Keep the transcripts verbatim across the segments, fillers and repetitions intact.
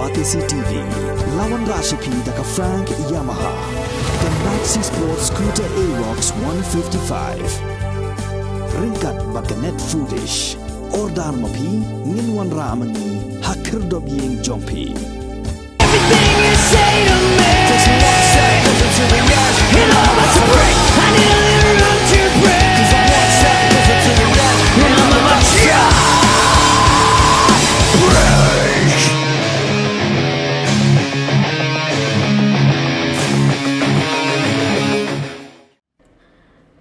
Batesi T V, la wanrah sha phi da ka Frank Yamaha, ka Maxi Sport Scooter Aerox one fifty-five. Ryngkat bad ka Net Foodish. Order ma phi, ngin wanrah ma ngi ha khyrdop ïing jong phi. Everything you say to me, it all has to break. I need a little room to break. And I'm about to break.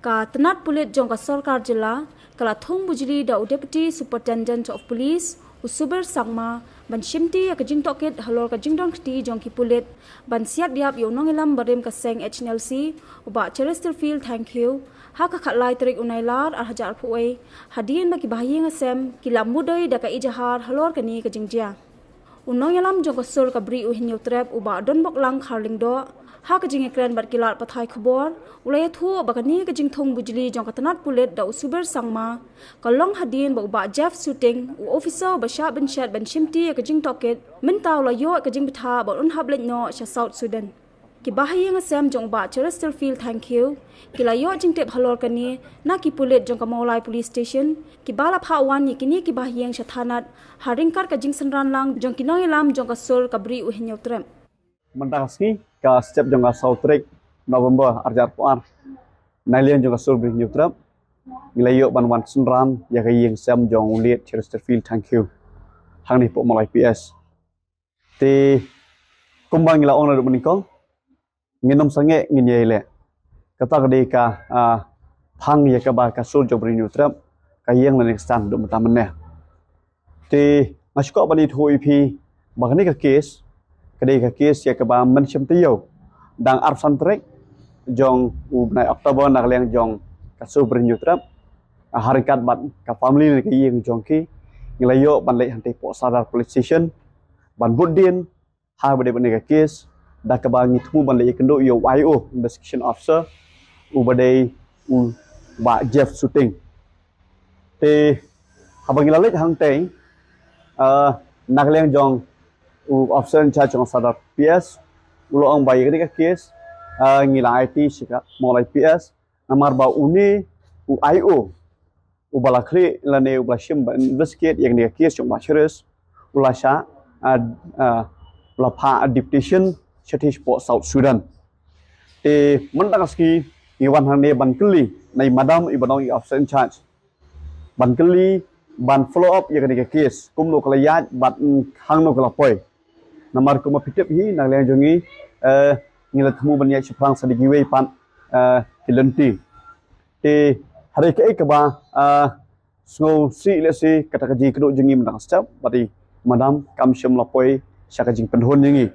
Ka tnat pulit jong ka sorkar jylla ka la thung bujli da u Deputy Superintendent of Police, u Subir Sangma, ban shimti ïa ka jingtohkit halor ka jingdon kti jong ki pulit ban siat ïap ïa u nongïalam barim ka seng H N L C, u Bah Cheresterfield Thangkhiew, ha ka khatlai tarik u Nailar ar hajar arphew wei, hadien ba ki bahaïing hasem ki la mudui da ka ijahar halor kane ka jingjia. U nongïalam jong ka sur ka Bri u Hynñiewtrep, u Bah Donboklang Kharlyngdoh, ha ka jingïakren bad ki lad pathai khubor, u la ïathuh ba kane ka jingthung bujli jong ka tnat pulit da u Subir Sangma ka long hadien ba u Bah Jeff Suting, u officer ba shah bynshet ban shimti ïa ka jingtohkit, mynta u la ïoh ka jingbthah ba un hap leit noh sha South Sudan. Ki bahaïing hasem jong u Bah Cheresterfield Thangkhiew ki la ïoh jingtip halor kane na ki pulit jong ka Mawlai Police Station, kiba la phah wan ïa kine ki bahaïing sha thanat ha ryngkat ka jingsynran lang jong ki nongïalam jong ka sur ka Bri u Hynñiewtrep. Mynta ka sngi, ka step jong ka saw tarik November ar hajar arphew ar, na liang jong ka sur Bri Hynñiewtrep, ngi la ïoh ban wan synran ïa ka ïing hasem jong u late Cheresterfield Thangkhiew hangne hapoh Mawlai P S. Te kumba ngi la ong naduh mynnyngkong, ngin ym sangeh, ngin ïai leh. Kata ka dei ka, ah, phang ïa kaba ka sur jong Bri Hynñiewtrep ka ïeng lane ka stand haduh mynta mynne. Te nga sngewkwah ban ïathuh ïa phi ba kane ka case ka dei ka case ïa kaba mynshwa mynta ïoh, dang arphew san tarik jong u bnai October, na ka liang jong ka sur Bri Hynñiewtrep, ah, ha ryngkat bad ka family lane ka ïing jong ki, ngi la ïoh ban leit hangtei hapoh Sadar Police Station ban bud dien ha ba dei bad kane ka case, da kaba ngi thmu ban leit ïakynduh ïa u I O, Investigation Officer, u ba dei u Bah Jeff Suting. Te haba ngi la leit hangtei, ah, na ka liang jong u officer in charge jong Sadar P S, u la ong ba ïa kane ka case, ah, ngi la aiti sha ka Mawlai P S, namar ba une u I O uba la khlieh lane uba la shim ban investigate ïa kane ka case jong u Bah Cheres, u la shah, ah, ah, u la phah deputation shathie shapoh South Sudan. Te mynta ka sngi ngi wan hangne ban kylli na i madam iba long i officer in charge, ban kylli, ban follow up ïa kane ka case, kumno ka la ïaid bad, mm, hangno ka la poi. Namar kumba phi tip hi, na ka liang jong ngi, eh, ngi la thmu ban ïaid shaphrang sa da kiwei pat, eh, ki lynti. Te hynrei kaei kaba, eh, sngewsih lehse kata ka jingïakynduh jong ngi mynta ka step bad i madam kam shym la poi sha ka jingpynhun jong ngi.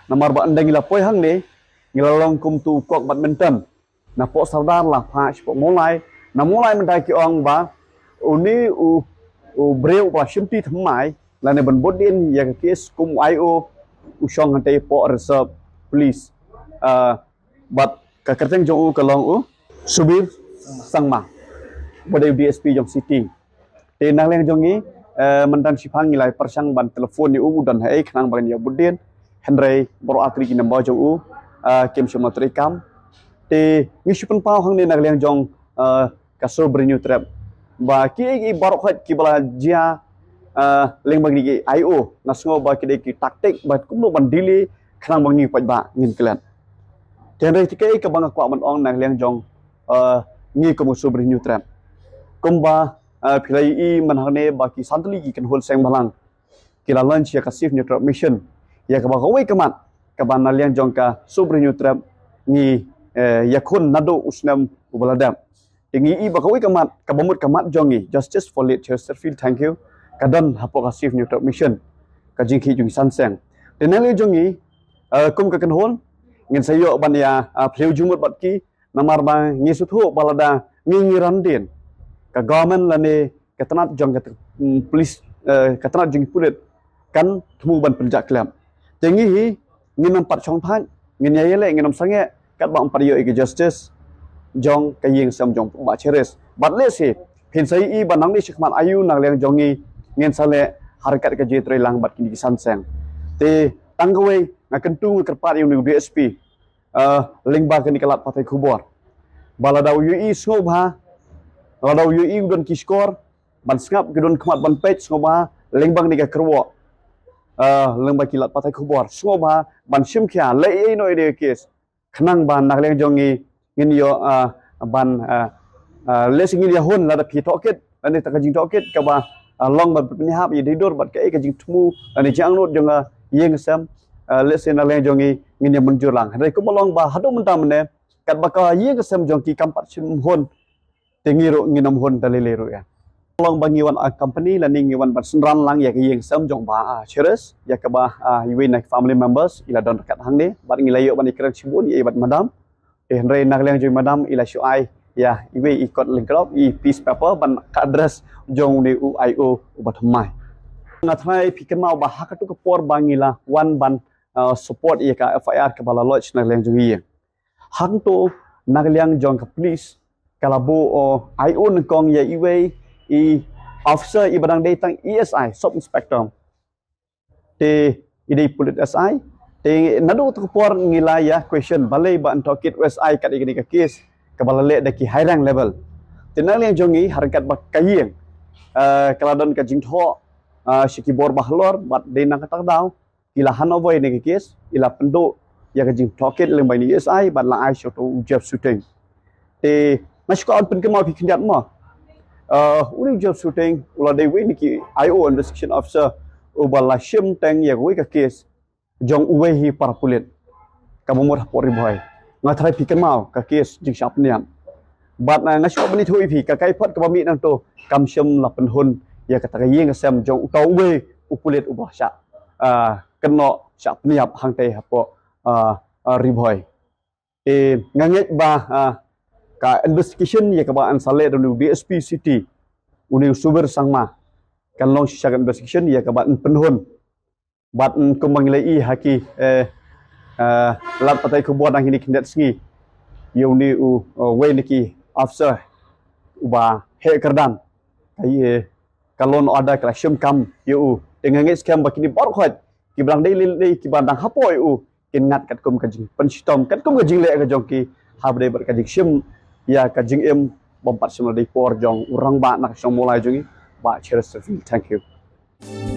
Namar ba ynda ngi la poi hangne, ngi la long kum utu u kok badminton. Na poh Sadar la phah shapoh Mawlai. Na Mawlai mynta ki ong ba une u, u briew uba la shimti thymmai lane ban bud dien ïa ka case kum u I O, u shong hangtei hapoh Reserve Police. Ah, bad ka kyrteng jong u ka long u Subir Sangma, ba dei u D S P jong City. Te na ka liang jong ngi, eh, mynta shipang ngi la pyrshang ban telephone ïa u, u don haei, khnang ba ngin ïa bud dien. Hynrei baroh ar tylli ki number jong u, eh, kim shym la treikam. Te ngi shu pynpaw hangne na ka liang jong, eh, ka sur Bri Hynñiewtrep ba kiei kiei baroh khoit kiba la jia, eh, lyngba kine ki I O, nga sngew ba ki dei ki taktik ba kumno ban delay, khnang ba ngi paidbah ngin klet. Te hynrei te kaei kaba nga kwah ban ong na ka liang jong, eh, ngi kum ka sur Bri Hynñiewtrep, kumba, eh, phi la ïohi mynta hangne ba ki san tylli ki kynhun seng bhalang ki la launch ïa ka Save Hynñiewtrep Mission, ïa kaba kawei ka mat kaba na liang jong ka sur Bri Hynñiewtrep ngi, eh, ïakhun naduh u snem uba la dep. Te ngi i ba kawei ka mat, kaba mut ka mat jong ngi, Justice for Late Cheresterfield Thangkhiew, ka don hapoh ka Save Hynñiewtrep Mission, ka jingkhih jong ki san seng. Te na liang jong ngi, eh, kum ka kynhun, ngin sa ïoh ban ïa, eh, phylliew jingmut bad ki, namar ba ngi sngewthuh ba lada ngi, ngi ran dien, ka government lane ka tnat jong ka, mm, police, eh, ka tnat jong ki pulit kan thmu ban pynjah khlem. Te ngi hi, ngin ym pat shongthait, ngin ïa ïaleh, ngin ym sangeh katba ym pat ïoh ïa ka justice jong ka ïing sem jong Bah Cheres. Bad lehse phin sa ïohi ba nangne shakhmat aïu na ka liang jong ngi ngin sa leh ha ryngkat ka jingïatreilang bad kine ki san seng. Te tang kawei nga kyntu nga kyrpad ïa une u D S P, eh, lyngba kane ka lad pathai khubor, ba lada u ïohi sngewbha, lada u ïohi u don ki shkor ban sngap, ki don khmat ban peit, sngewbha lyngba kane ka kyrwoh, eh, lyngba ki lad pathai khubor, sngewbha ban shim khia leh ei noh ei ka case, khnang ba na ka liang jong ngi ngin ïoh, ah, ban, ah, ah, lehse ngin ïa hun lada phi tohkit, lane ta ka jingtohkit kaba, ah, long ban pynïahap ïa dei dur bad kaei ka jingthmu lane jingangnud jong ka ïing ka sem, ah, lehse na ka liang jong ngi ngin ïa mynjur lang. Hynrei kumba long ba haduh mynta mynne katba ka ïing ka sem jong ki kam pat shym hun, te ngi ruh ngin ym hun da lei lei ruh ïa. Long ba ngi wan, ah, company lane ngi wan ban synran lang ïa ka ïing sem jong Bah, ah, Cheris, ïa kaba, ah, iwei na ki family members i la don ryngkat hangne, bad ngi la ïoh ban ïakren shibun ïa i bad madam. Te hynrei na ka liang jong i madam i la shu ai ïa iwei i kot lyngkot, i piece paper ban ka address jong une u I O uba thymmai. Nga tharai phi kynmaw ba ha katto ka por ba ngi la wan ban, ah, support ïa ka F I R kaba la lodge na ka liang jong i ïing, hangto na ka liang jong ka police ka la buh, oh, I O nyngkong ïa iwei i officer iba dang dei tang E S I, sub inspector. Te i dei pulit S I. Te naduh kato ka por ngi la ïa question balei ba yn tohkit u S I kat ïa kane ka case kaba la leh da ki high rank level. Te na ka liang jong ngi ha ryngkat bad ka ïing, eh, ka la don ka jingthoh, eh, sha ki bor ba halor bad dei na kata ka daw i la hand over ïa kane ka case, i la pynduh ïa ka jingtohkit lyngba ïa une u S I bad la ai sha uto u Jeff Suting. Te nga shu kwah ban pynkynmaw ïa phi khyndiat mo. Eh, une u Jeff Suting u la dei uwei na ki I O, investigation officer, uba la shim teng ïa kawei ka case jong uwei hi para pulit kaba mut hapoh Ri Bhoi. Nga tharai phi kynmaw ka case jingshah pynïap. Bad, eh, nga shu kwah ban ïathuh ïa phi, ka kaiphod kaba mih nangto kam shym la pynhun ïa kata ka ïing ka sem jong uta uwei u pulit uba shah, ah, kynnoh shah pynïap hangtei hapoh, ah, ah, Ri Bhoi. Te nga ngeit ba, ah, ka investigation ïa kaba yn sa leh da une u D S P City, une u Subir Sangma, kan long shisha ka investigation ïa kaba yn pynhun. Bad, mm, kumba ngi la ïohi ha ki, eh, eh, lad pathai khubor dang hynne khyndiat sngi ïa une u, eh, uwei na ki officer uba heh kyrdan. Ka ïa, ka law and order ka la shim kam ïa u. Te nga ngeit skhem ba kine baroh khoit kiba dang dei lei lei kiba dang hapoh ïa u kin ngat katkum ka jingpynshitom, katkum ka jingleh ka jong ki, haba dei bad ka jingshim ïa ka jingim bym pat shym la dei por jong u rangbah na ka shnong Mawlai jong ngi, Bah Cheris Syrfil. Thank you.